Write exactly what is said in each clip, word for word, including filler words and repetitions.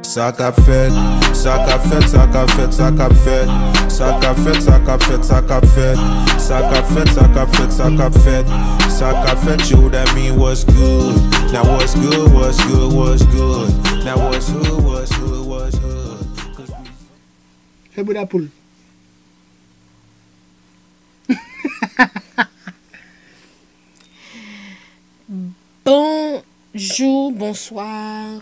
Sa k ap fèt, sa k ap fèt, sa k ap fèt, sa k ap fèt. Sa k ap fèt, sa k ap fèt, sa k ap fèt. Sa k ap fèt, sa k ap fèt, sa k ap fèt. Sa k ap fèt, yo, that mean what's good. Now what's good, what's good, what's good. Now what's hood, what's hood, what's hood. 'Cause we Fè bouda poul. Bonjou, bonswa,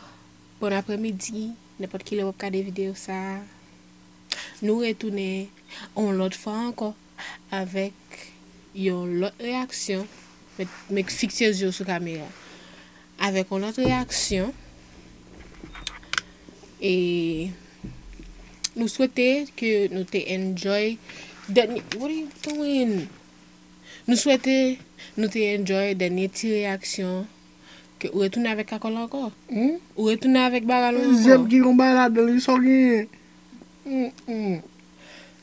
bon aprèmidi, nenpòt ki lè w ap gade videyo sa a. Nou retounen yon lòt fwa ankò avèk yon lòt reyaksyon. Met, met fikse zye w sou kamera. Avèk yon lòt reyaksyon. E nou swete ke nou te enjoy dènye, what are you doing? Nou swete nou te enjoy dènye ti reyaksyon ke ou retounen avèk kakòl ankò. Hmm? Ou retounen avèk bagay ou ankò. Zyè m ki gon bagay ladan li, sa w genyen? Hmm, hmm.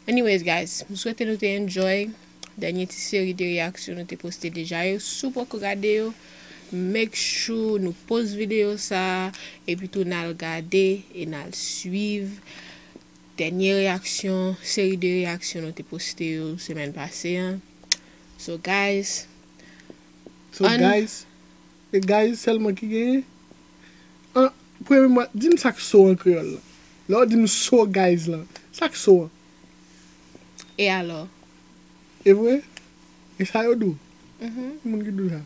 Anyways, guys, m swete nou te enjoy dènye ti seri de reyaksyon nou te poste deja yo. Si w poko gade yo, make sure nou poz videyo sa a, epi tou n al gade e n al swiv dènye reyaksyon, seri de reyaksyon nou te poste yo semèn pase an. So, guys, So, an- guys, e guys sèlman ki genyen? An, premye mwa, di m sa k so an kreyòl la. Lè w di m so guys lan, sa k so an? E alò? E vre? E sa yo di w? Mhm. Ki moun ki di w sa?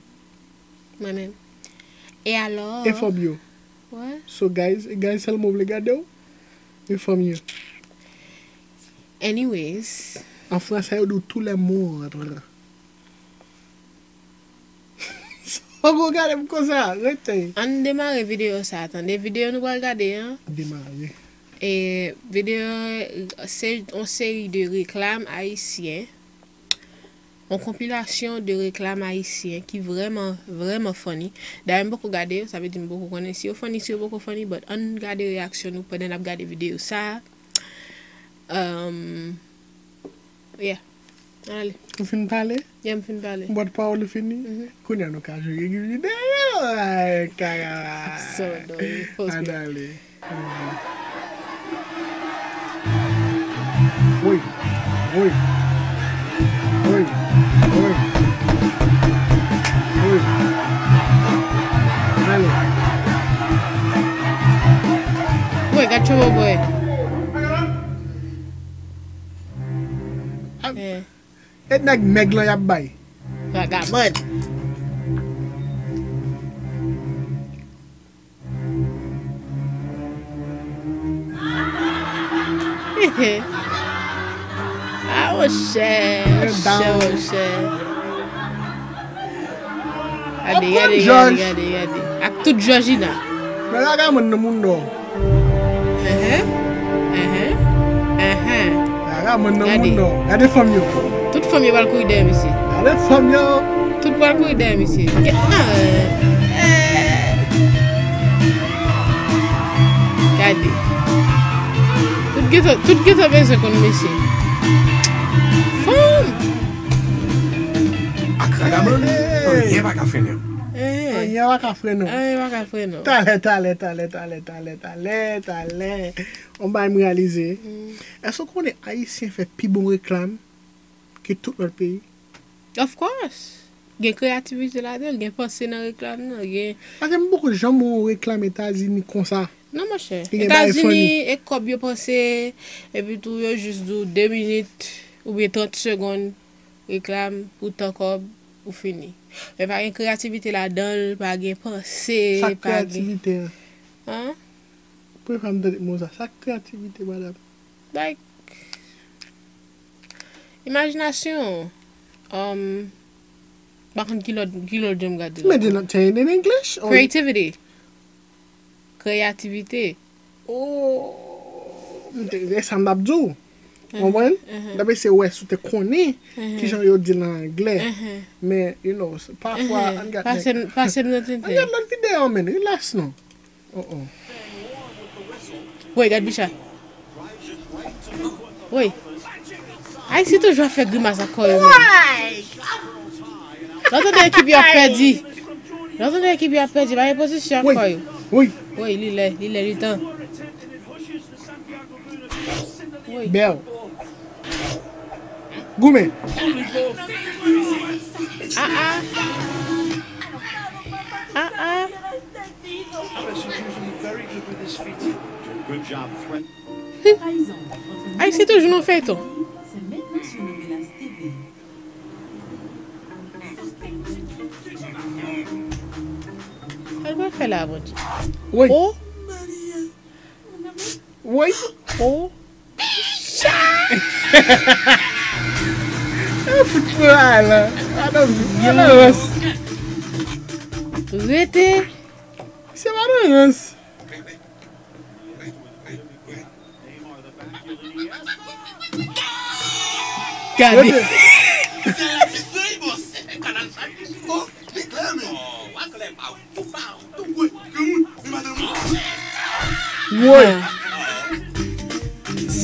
Mwen menm. E alò? E fanm yo. What? So, guys, e guys sèlman w vle gade w? E fanm yo. Anyways. An fransè, yo di w tous les morts. Sa w gade m konsa, rete. Ann demare videyo sa a, tande. Videyo nou pral gade an. Demare. E videyo se yon seri de reklam ayisyen. Yon konpilasyon de reklam ayisyen ki vrèman, vrèman funny. Dayè, m poko gade yo, sa vle di m poko konnen si yo funny, si yo poko funny, but ann gade reyaksyon nou pandan n ap gade videyo sa a. Um, yeah. Ann ale. Ou fin pale? Yeah, m fin pale. Bòt pawòl ou fini? Mhm. Kounye a nou ka jwe videyo. Ay, kaka. So annoying. Ann ale. Woy, woy, woy, woy, woy. Ale. Woy, gad Trouble Boy. Ah, eh. E nèg mèg lan y ap bay. Vagabond. Ah, monchè, monchè, monchè. Gade, gade, gade, gade, gade. Ak tout Jòjina. Men la ka mwen nan moun dò. Enhen. Enhen. Enhen. Gade. Gade fanm yo. Tout fanm yo pral kouri dèyè misye. Gade fanm yo. Tout pral kouri dèyè misye. Gade. Ah, eh. Gade. Tout gentan, tout gentan bezwen konn misye. Fanm. Ak Ragaman, anyen pa ka frennen w. Eh. Anyen pa ka frennen w. Anyen pa ka frennen w. Talè, talè, talè, talè, talè, talè, talè. On bagay m reyalize. Mm. Èske w konnen Ayisyen fè pi bon reklam ke tout lòt peyi? Of course. Gen kreyativite ladan l, gen panse nan reklam nan, gen Paske m poko janm wè yon reklam Etazini konsa. Non, monchè. Etazini, e kòb yo panse, epi tou yo jis di w de minit oubyen trant segonn. Reklam, ou tan kòb, ou fini. Men pa gen kreyativite ladan l, pa gen panse, pa gen. Sa k kreyativite an? An? Premye fwa m tande mo sa. Sa k kreyativite, madanm? Like, imajinasyon, um, pa konn ki lòt, ki lòt jan m ka di l ankò. Men di nan, say it in English, or Creativity. Kreyativite. Oh, m te, e sa m t ap di w. Ou konprann? Dapre se wè si w te konnen kijan yo di l an anglè. Men, you know, pafwa, ann gad nèg. Pase m, pase m nan tenten. Ann gad lòt videyo, men, relax non. Oh, oh. Woy, gad bicha. Woy. Ayisyen toujou ap fè grimas ak kò yo, men. Lè w tande ekip yo ap pèdi. Lè w tande ekip yo ap pèdi, pa gen pozisyon ak kò yo. Woy. Woy, li lè, li lè, li tan. Woy. Bèl. Goumen. Ah, ah. Ah, ah. Ayisyen toujou nan feyton. Sa l pral fè la, Bondye? Woy. Oh. Woy. Oh. Fout pran la. Madan, madan rans. Rete. Se madan rans. Gade. Woy.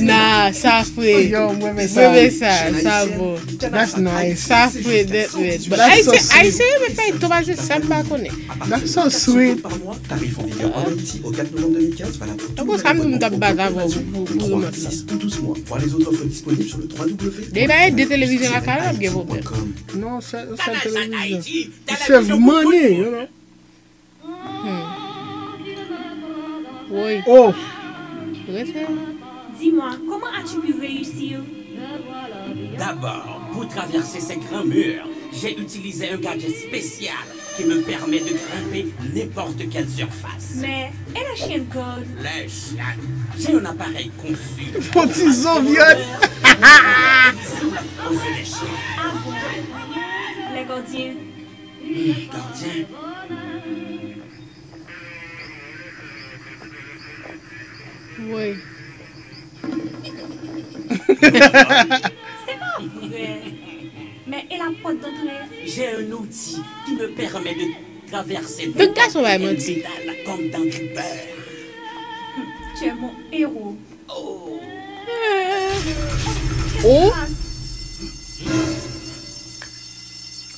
Nah, sa fre. Yo, mwen renmen sa. Mwen renmen sa, sa bon. That's nice. Sa fre nèt, nèt. But Ayisyen, Ayisyen renmen fè tou, paske sa m pa konnen. That's so sweet. Tarif en vigueur en Haïti au quatre novembre deux mille quinze, valable pour tout nouvel abonnement ou pour trois, six ou douze mois. Voir les autres offres disponibles sur le trois W. Depi ba de televizyon lakay la, ap gen pwoblèm. Non, se sèl televizyon. Save money, you know. Hmm. Woy. Oh. Rete. Dis-moi, comment as-tu pu réussir? D'abord, pour traverser ces grands murs, j'ai utilisé un gadget spécial qui me permet de grimper n'importe quelle surface. Mais, et le chien de garde? Le chien, j'ai un appareil conçu pour... Pou ti zonbyòt. Invisible aux yeux des chiens. Ah bon? Les gardiens? Hmm, gardien. Woy. Se pa vre. Men e la pòt dantre? J'ai un outil qui me permet de traverser n'importe quel métal comme dans du beurre. Tu es mon héros. Oh. Oh.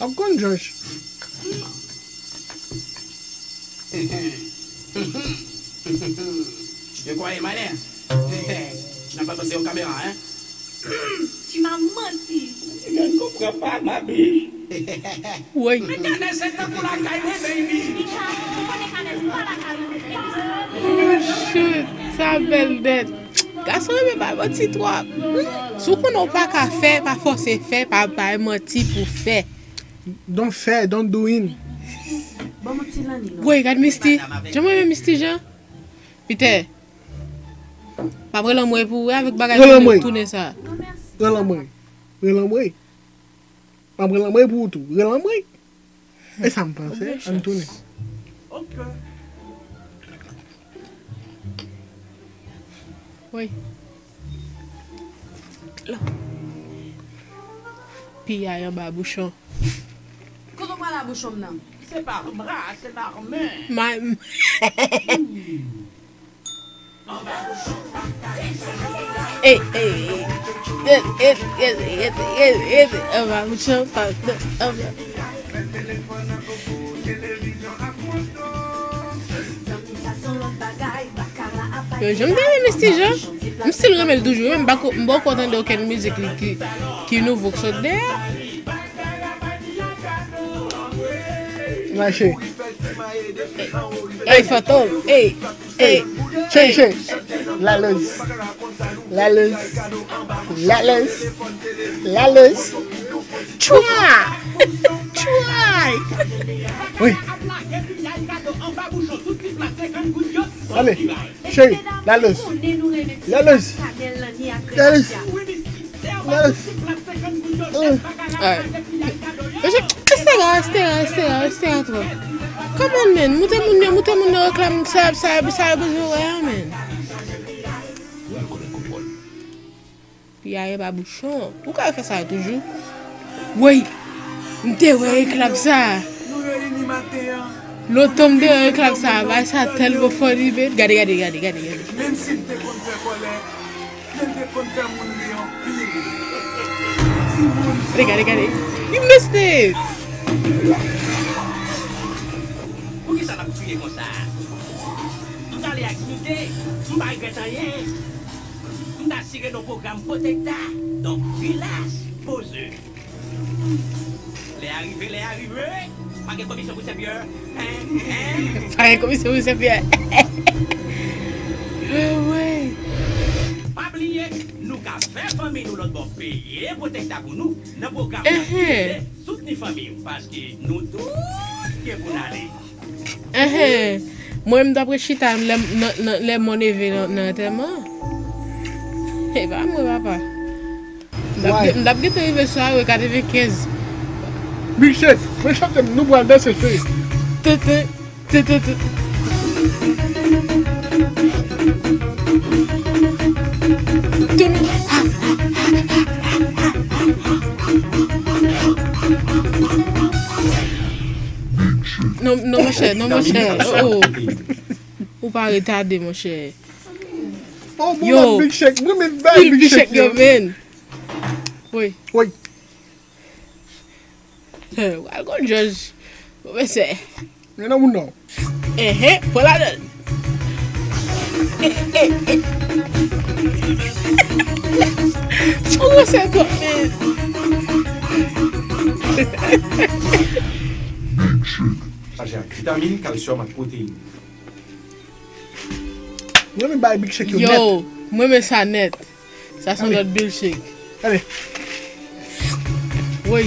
Ap konn Josh. Tu te croyais malin? Tu n'as pas pensé aux caméras, hein? Tu m'as menti. Je ne comprends pas, ma biche. Woy. Men kanèz se tankou lakay mwen, baby. Micha, ou konnen kanèz m pa lakay ou. Shoot, sa bèl nèt. Gason renmen bay manti twòp. Si w konnen w pa ka fè, pa fòse fè, pa bay manti pou fè. Don't fè, don't doing. Ban m yon ti lanni non. Woy, gad Misty. Jan mwen renmen Misty Jean. Peter. Pa pran lanmwey pou ou avèk bagay tounen sa. Pran lanmwey. Pran lanmwey. M ap pran lanmwey pou ou tou. Pran lanmwey. E sa m panse. Ann tounen. Woy. Piyay anba bouchon. Kote w pral a bouchon m nan? Se pa bra, se pa men. Ma... Ey, ey, ey. Anba bouchon, anba, anba. Yo, jan m te renmen Misty Jean. M still renmen l toujou, wi. M pa ko, m poko tande okenn mizik li ki, ki nouvo k sot deyò. Mache. Ey, Fantom, ey, ey, ey, ey. Laloz. Laloz. Laloz. Laloz. Chwa! Chwa! Wi. Ale, cheri, Laloz. Laloz. Laloz. Laloz. Alright. Mesye, Estera, Estera, Estera, Estera twòp. Come on, man. Moute moun yo, moute moun yo reklam sa, sa, sa yo bezwen wè a, man. Piyay anba bouchon. Ou ka fè sa toujou? Woy! M te wè reklab sa. Nou reyini maten an. Lontan m te wè reklab sa. Bagay sa tèlman funny, man. Gade, gade, gade, gade, gade. Menm si l te konn fè kòlè, men l te konn fè moun ri anpil. Timoun. Gade, gade, gade. You missed it! Poukisa n ap kriye konsa? M t ale ak Mite, m pa regrèt anyen. M t asire nan pwogram Protecta. Donk, relax, poze. Lè a rive, lè a rive. Pa gen komisyon pou Sè Pyè. Hein, hein. Pa gen komisyon pou Sè Pyè. Wi. Pa bliye, nou ka fè fanmi nou lòt bò peye Protecta pou nou nan pwogram n ap Ehe. Soutni fanmi w, paske nou tout gen pou n ale. Ehe. Mwen, m t ap ret chita lè, nan, nan, lè mò neve nan, nan antèman. E pa mwen, papa. M t ap Why? Gen- m t ap gentan rive sou ave katrevenkenz. Milkshake, men chante m, nou pral danse, cheri. Tete, tete, tete. Tun- Non, non, monchè, non, monchè. Oh, oh. Ou pa retade, monchè. Oh, bon, yo, la, milkshake. Mwen, men bay pil milkshake milkshake yo, yo. Men. Wi. Wi. Wal gon jòj. Pwofesè. Men nan moun nan. Ehe, pran ladan. Eh, eh, eh. Son wosè twòp, men. Chaje ak vitamin, kalsyòm ak pwoteyin. Mwen menm bay milkshake yo nèt. Yo, mwen men sa nèt. Sa se yon lòt milkshake. Ale. Woy.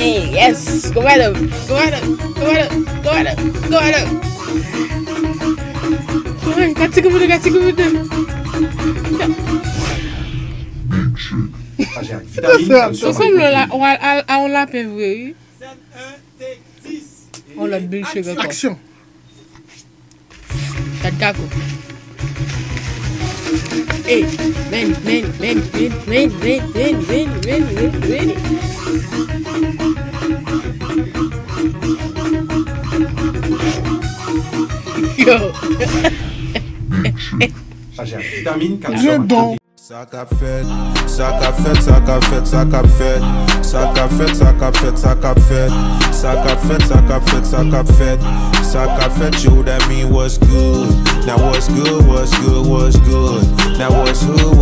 Hey, yes. Go right up. Go right up. Go right up. Go right up. Go right up. Woy, gati koumoude, gati koumoude. Milkshake. Chaje ak vitamin, kalsyòm ak pwoteyin. Sa sanble la, a, a, a yon lapen vre, wi. On lòt milkshake ankò. Aksyon. Gad kako. Ey, men, men, men. Yo. Chaje ak vitamin, kalsyòm ak pwoteyin. Sa k ap fèt, sa k ap fèt, sa k ap fèt, sa k ap fèt. Sa k ap fèt, sa k ap fèt, sa k ap fèt. Sa k ap fèt, sa k ap fèt, sa k ap fèt. Sa k ap fèt, yo, that mean what's good. Now what's good, what's good, what's good. Now what's hood,